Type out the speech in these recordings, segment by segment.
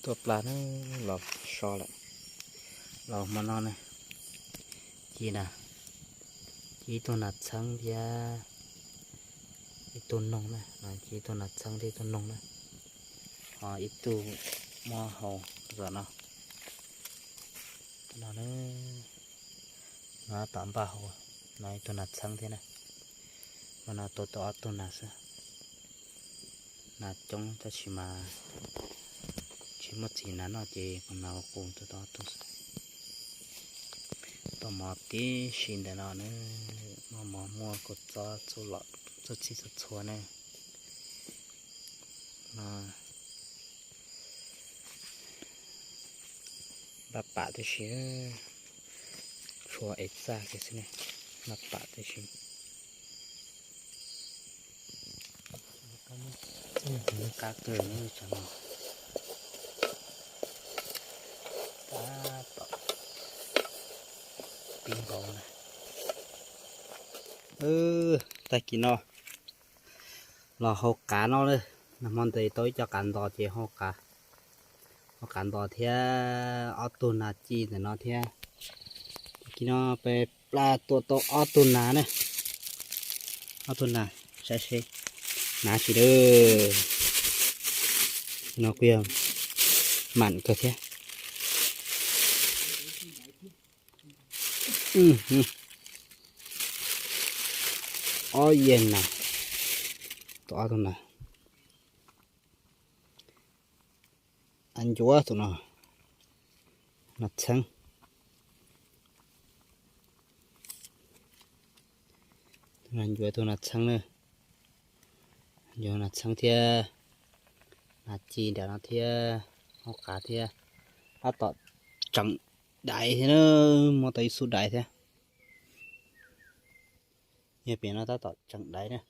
Tua plab na, los so lawm. Los hmo no na, ci na, ci ib tug nas txheeb thiab ib tug noog na, ci ib tug nas txheeb thiab ib tug noog na, ho ib tug muab hau zom no. No na, no tom npaj hau, no ib tug nas txheeb thiab na. Hmo no tua tau ob tug nas xwb. Nas coob tab sis mas tsis muaj txiv nas noj ces kuv nas ua qus tua tau ob tug xwb. Tuaj mov tib si ntawm no na, muaj mov muaj kua txob txuj txhij txhua txhua na. No npaj pam tib si, tshuav ev txaj kiag xwb ne, npaj pam tib si. Qab kawg ne tsam no. Tab tom pib nkaus na. Tag kis no los hau qav no lawm, nag hmo ntes tau ib co qav ntos ces hau qav, hau qav ntos thiab ob tug nas ci ntawm no thiab. Tag kis no peb plab tua tau ob tug nas na, ob tug nas, saib seb hnav tsis lawm. No kuj yog mam kawg thiab. Ob yam nas, tua ob tug nas. Nas ncuav tus no, nas txheeb. Nas ncuav tus nas txheeb na, ncuav nas txheeb thiab nas ci nram no thiab, hau qav thiab, tab tom tseem daiv thiab na, muab tau ib xub daiv thiab. Yog pem no tab tom tseem daiv na,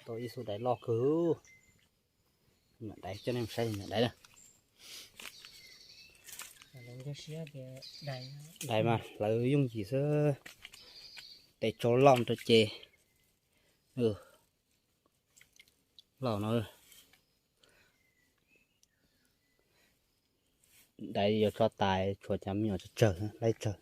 tau ib xub daiv loj kawg. Nyuam daiv coj nej mus saib nyuam daiv na. Daiv mas hlawv yooj yim xwb, tes tsau loj rau ces loj no. Daiv yuav tso tas tshuav cov me nyuam tsawg tsawg, laib tsawg.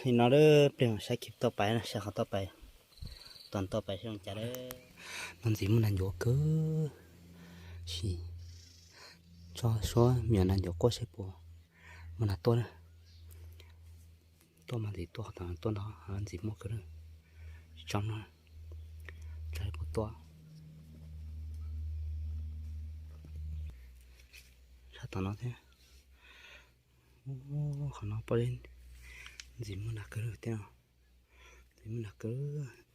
Li no plig saib kis toj pais, saib qhov toj pais, tos toj pais zoo cas. No ntxim muaj nas ncuav kawg, sim tso suab me nyuam nas ncuav quaj seb puas muaj nas tuaj na. Tuaj mas ntxim tuaj, qhov tom tuaj no ntxim muaj kawg, tsis tso no, tso puas tuaj. Sab tom no thiab, qhov no poj ntxim muaj nas kawg thiab no, ntxim muaj nas kawg,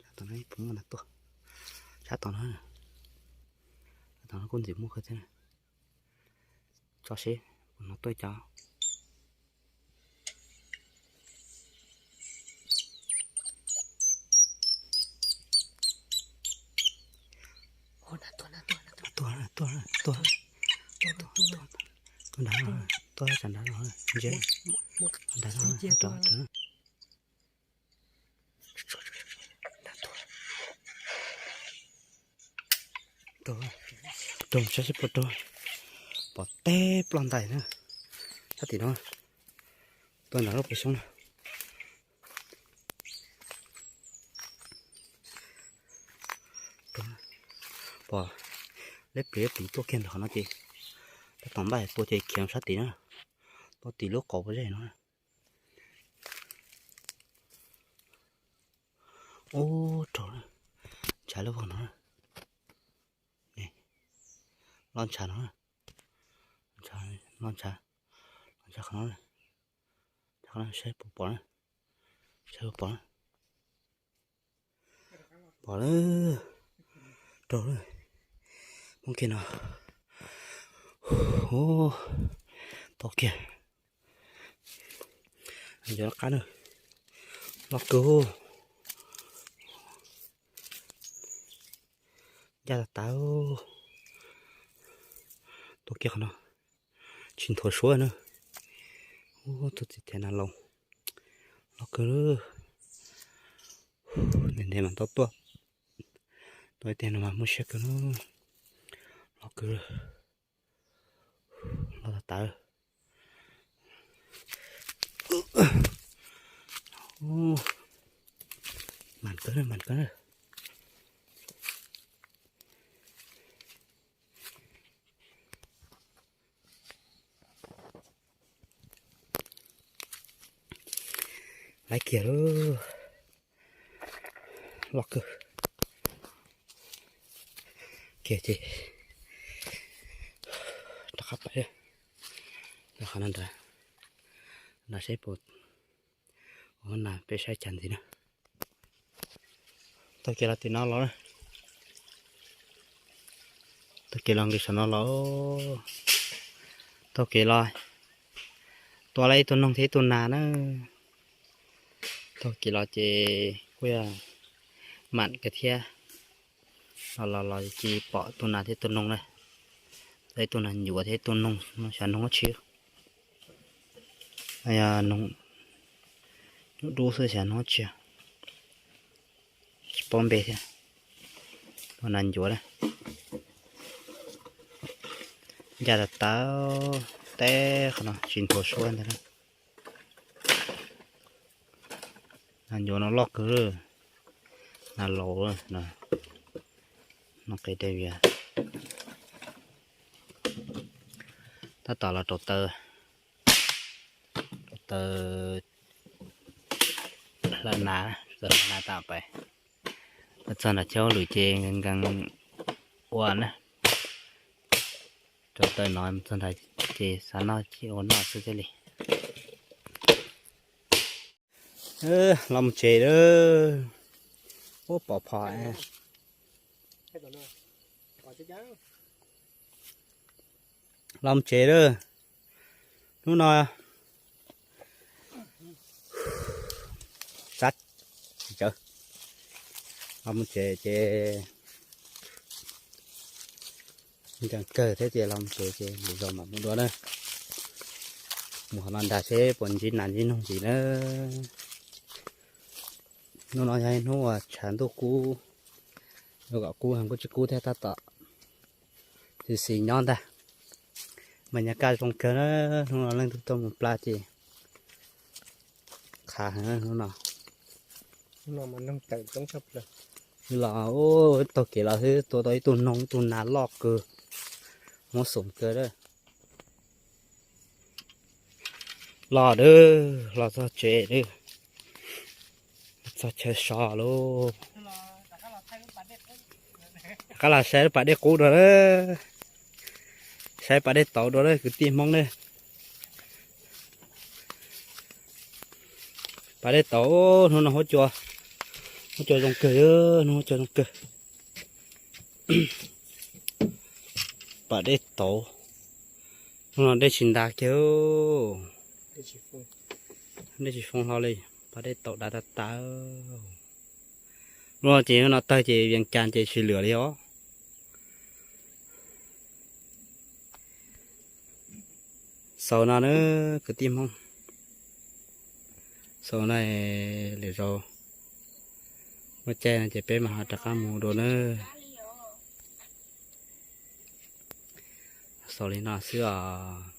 sab tom no puas muaj nas tuaj, sab tom no, sab tom no kuj ntxim muaj kawg thiab. Tso seb puas no tuaj cov. Tuaj, tuaj, tuaj, tuaj nrad no, tuaj tsam nrad no, ntshe nrad no, rov rov. Raug, saib seb puas raug, pom teb ploj ntais na, sab tim no, tuaj nram lub qhov xyoob na. Pom leb plis leb plis tuaj kiag ntawm qhov no ces tab tom npaj tua ces khiav sab tim na, tua tim lub qhov pob zeb no. Ub, raug, ntshav lub vag no, loj ntshav no, loj ntshav, loj ntshav qhov no, saib puas pom na, saib puas pom na. Pom lawm, raug lawm, muab kiag no. Ub, tau kiag, yuav loj qab na, loj kawg. Ncaj tas tas, tua kiag qhov no, tsis nthuav suab na. Ub, tus txiv thav nas laus, Loj kawg, ntev ntev mas tau tuaj, tuaj ib teg no mas muaj siab kawg na. Loj kawg, loj tas tas. Mas kawg, mas kawg. Laiv kiag lauj, loj kawg. Kiag ces rov qab pais, qhov no nrad, nrad seb puas, ua na peb saib cas ntxiv na. Taug kev los tim no los, taug kev los nqis saum no los, taug kev los tua lawm ib tug noog thiab ib tug nas na. Taug kev los ces kuj yog mam kawg thiab. Los los los ces pom tus nas thiab tus noog na, ib tug nas ncuav thiab ib tug noog, xyov noog dab tsi. Noog dub xwb xyov noog dab tsi, tsis paub npe thiab. Tus nas ncuav na, ncaj tas tas, teb qhov no tsis nthuav suab ntag. Nas ncuav no loj kawg, nas laus, no qe dej vias. Tab tom los rau taw, rau taw hlawv nas, taw hlawv nas tam pais, txog nram chaw hauj lwm ces nkees ua na. Rau taw no txog nrad ces xav noj ces ua noj xwb thiaj li. Los mus tsev lawm. Ub, pom phom. Los mus tsev lawm. Hnub no sab tsis tsawv, los mus tsev ces nkees kawg thiab ces los mus tsev ces lwm zaus mam mus dua na. Mus qhov no nrad seb puas ntsib nas ntsib noog ntxiv na. Hnub no yog ib hnub uas tshav ntuj kub, yuav kom kub heev kuj tsis kub thiab, tab tom xis xis nyob ntag. Mas nyaj kaj zoo kawg na, hnub no leej twg tuaj mus plab ces qhav heev hnub no. Los taug kev los xwb tua tau ib tug noog ib tug nas loj kawg, muab xoom kawg lawm. Los dawb, los txog tsev dawb, txog chaw so lauj. Rov qab los saib pas dej qub dua lawm, saib pas dej tauv dua lawm kwv tij Hmoob na. Pas dej tauv, hnub no huab cua, huab cua zoo kawg, hnub huab cua zoo kawg. Pas dej tauv, hnub no dej tsis ntas kiag, dej tsis foo hlo li, pas dej tauv dav tas tas. Hnub no ces hnub no tawg ces Vias Cas ces tsis lwm li os. Xaus no na kwv tij Hmoob, xaus no, lwm zaus muaj caij no ces peb mam ho rov qab mus dua na. Xaus li no xwb os.